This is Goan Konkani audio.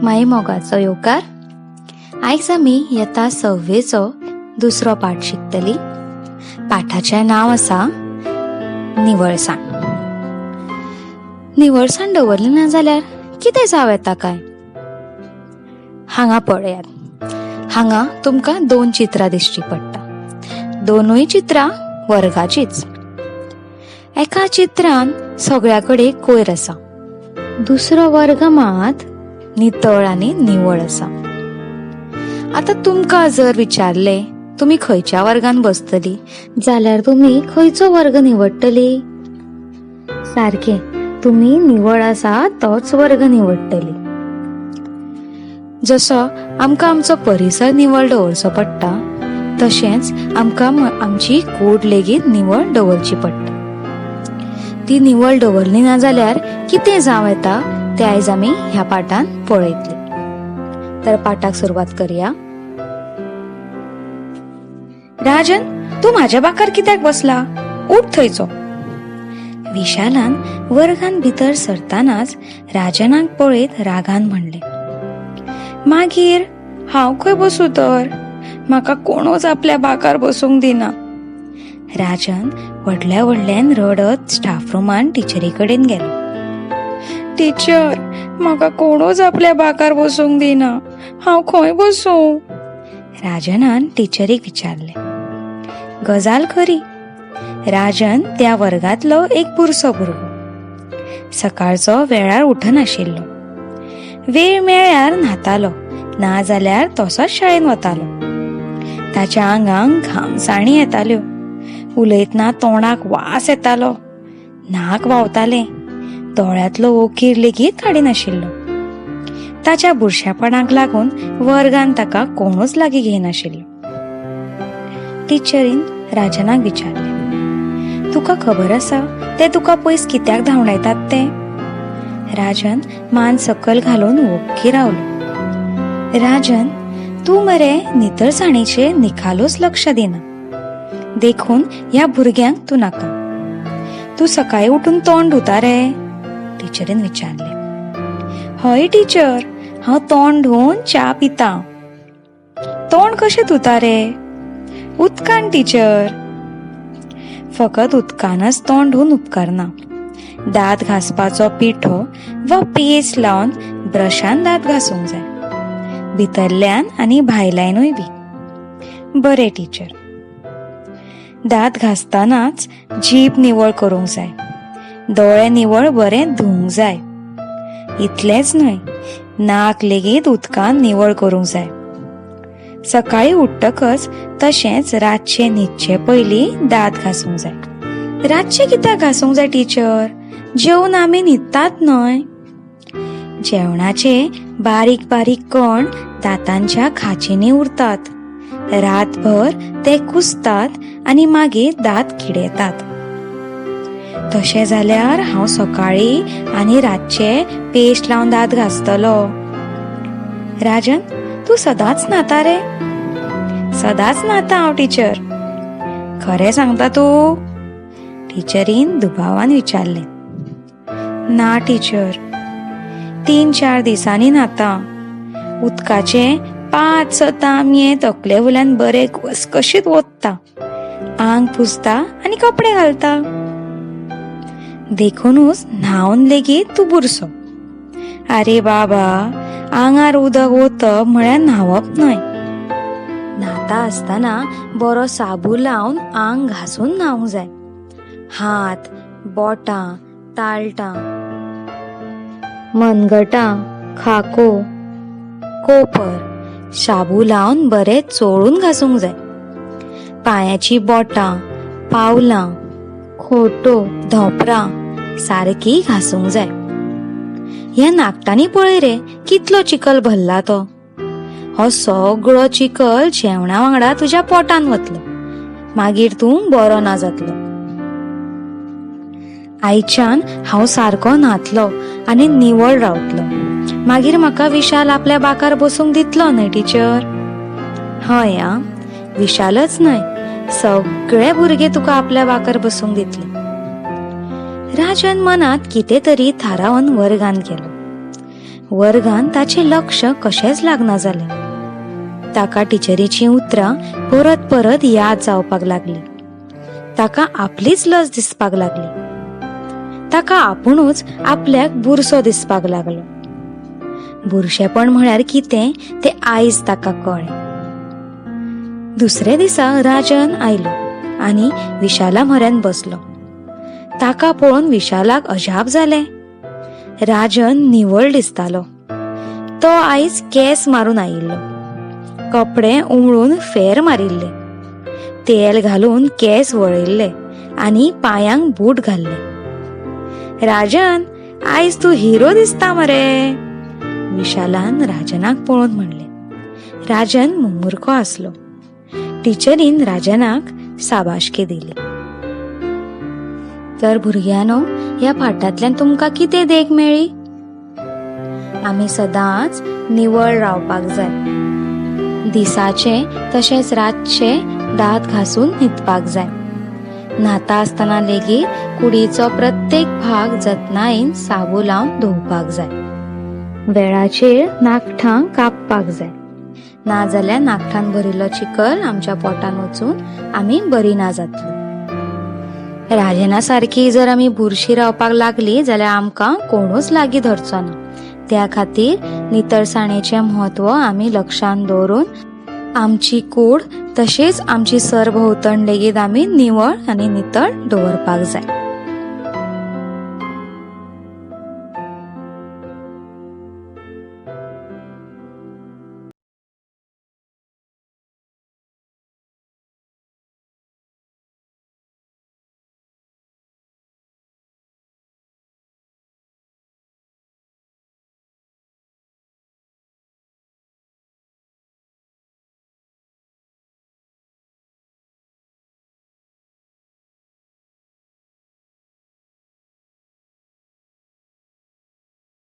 माई मोगाचो येवकार. आयज आमी यत्ता सव्वेचो दुसरो पाठ शिकतली. पाठाचें नांव आसा निवळसाण. निवळसाण दवरली ना जाल्यार कितें जावं येता काय? हांगा पळयात, हांगा तुमकां दोन चित्रां दिश्टी पडटा. दोनूय चित्रां वर्गाचीच. एका चित्रान सगळ्या कडेन कोयर आसा, दुसरो वर्ग मात नितळ आनी निवळ आसा. आतां तुमकां जर विचारलें तुमी खंयच्या वर्गान बसतली जाल्यार तुमी खंयचो वर्ग निवडटली? सारकें, तुमी निवळ आसा तोच वर्ग निवडटली. जसो आमकां आमचो परिसर निवळ दवरचो पडटा, तशेंच आमकां आमची कूड लेगीत निवळ दवरची पडटा. ती निवळ दवरली ना जाल्यार कितें जावं येता तें आयज आमी ह्या पाठान पळयतली. तर पाठाक सुरवात करया. राजन, तूं म्हाज्या बाकार कित्याक बसला? उठ थंयचो. विशालान वर्गान भितर सरतानाच राजनाक पळयत रागान म्हणलें. मागीर हांव खंय बसूं तर? म्हाका कोणूच आपल्या बाकार बसूंक दिना. राजन व्हडल्या व्हडल्यान रडत स्टाफ रुमान टिचरी कडेन गेलो. टिचर, म्हाका कोणूच आपल्या बाकार बसूंक दिना, हांव खंय बसूं? राजनान टिचरीक विचारलें. गजाल खरी, राजन त्या वर्गांतलो एक बुरसो भुरगो. सकाळचो वेळार उठनाशिल्लो. वेळ मेळ्ळ्यार न्हातालो, ना जाल्यार तसोच शाळेंत वतालो. ताच्या आंगांक घामसाणी येताल्यो, उलयतना तोंडाक वास येतालो, नाक व्हांवतालें, दोळ्यांतलो ओकीर लेगीत काडिनाशिल्लो. ताच्या बुरशेपणाक लागून वर्गान ताका कोणूच लागीं घेयनाशिल्लो. टिचरीन राजनाक विचारलें, तुका खबर आसा ते तुका पयस कित्याक धांवडायतात ते? राजन मान सकयल घालून ओग्गी रावलो. राजन, तूं मरे नितळसाणीचेर निखालूच लक्ष दिना, देखून ह्या भुरग्यांक तूं नाका. तूं सकाळीं उठून तोंड धुता रे? टिचरीन विचारलें. हय टिचर, हांव तोंड धुवन च्या पितां. तोंड कशें धुता रे? उदकान टिचर. फकत उदकानच तोंड धुवन उपकारना. दांत घांसपाचो पिठो वा पेस्ट लावन ब्रशान दांत घासूंक जाय, भितरल्यान आनी भायल्यानूय बी. बरें टिचर. दांत घासतनाच जीब निवळ करूंक जाय, दोळे निवळ बरें धुवंक जाय. इतलेंच न्हय, नाक लेगीत उदकान निवळ करूंक जाय. सकाळीं उठ्ठकच तशेंच रातचें न्हिदचे पयलीं दांत घासूंक जाय. रातचें कित्याक घासूंक जाय टिचर? जेवन आमी न्हिदतात न्हय? जेवणाचे बारीक बारीक कण दातांच्या खाचींनी उरतात. रातभर ते कुसतात आनी मागीर दांत किडेतात. तशें जाल्यार हांव सकाळीं आनी रातचें पेस्ट लावन दांत घासतलो. राजन, तूं सदांच न्हाता रे? सदांच न्हाता हांव टिचर. खरें सांगता तूं? टिचरीन दुबावान विचारलें. ना टिचर, 3-4 दिसांनी न्हाता. उदकाचे 5-6 तांबये तकले वयल्यान बरे घसघशीत ओतता, आंग पुसता आनी कपडे घालता. देखुनूच न्हावन लेगीत तूं बुरसो. आरे बाबा, आंगार उदक ओतप म्हळ्यार न्हावप न्हय. न्हाता आसतना बरो साबू लावन आंग घासून न्हावंक जाय. हात, बोटां, ताळटां, मनगटां, खाको, कोपर शाबू लावन बरें चोळून घासूंक जाय. पांयाचीं बोटां, पावलां, खोटो, धोंपरां सारकीं घासूंक जाय. ह्या नाकटांनी पळय रे कितलो चिखल भरला तो. हो सगळो चिखल जेवणा वांगडा तुज्या पोटान वतलो, मागीर तूं बरो ना जातलो. आयच्यान हांव सारको न्हातलो आनी निवळ रावतलो. मागीर म्हाका विशाल आपल्या बाकार बसूंक दितलो न्हय टिचर? हय आं, विशालच न्हय, सगळे भुरगे तुका आपल्या बाकार बसूंक दितले. राजन मनांत कितें तरी थारावन वर्गान गेलो. वर्गान ताचें लक्ष कशेंच लागना जालें. ताका टिचरीचीं उतरां परत परत याद जावपाक लागली. ताका आपलीच लज दिसपाक लागली. ताका आपुणूच आपल्याक बुरसो दिसपाक लागलो. बुरशेपण म्हळ्यार कितें तें आयज ताका कळ्ळें. दुसऱ्या दिसा राजन आयलो आनी विशाला म्हऱ्यांत बसलो. ताका पळोवन विशालाक अजाप जालें. राजन निवळ दिसतालो. तो आयज केंस मारून आयिल्लो. कपडे उमळून फेर मारिल्ले, तेल घालून केंस वळयल्ले आनी पांयांक बूट घाल्ले. राजन, आयज तूं हिरो दिसता मरे, विशालान राजनाक पळोवन म्हणलें. राजन मुमुरखो आसलो. टिचरीन राजनाक साबाशकी दिली. तर भुरग्यांनो, ह्या पाठांतल्यान तुमकां कितें देख मेळ्ळी? आमी सदांच निवळ रावपाक जाय. दिसाचे तशेंच रातचे दांत घासून न्हिदपाक जाय. न्हाता आसतना लेगीत कुडीचो प्रत्येक भाग जतनायेन साबू लावन धुवपाक जाय. वेळाचेर नाखटां कापपाक जाय, नाजाल्यार नाखटान भरिल्लो चिखल आमच्या पोटान वचून आमी बरी ना जातली. राजना सारकी जर आमी बुरशी रावपाक लागली जाल्यार आमकां कोणूच लागीं धरचो ना. त्या खातीर नितळसाणेचें म्हत्व आमी लक्षांत दवरून आमची कूड तशेंच आमची सरभोंवतण लेगीत आमी निवळ आनी नितळ दवरपाक जाय.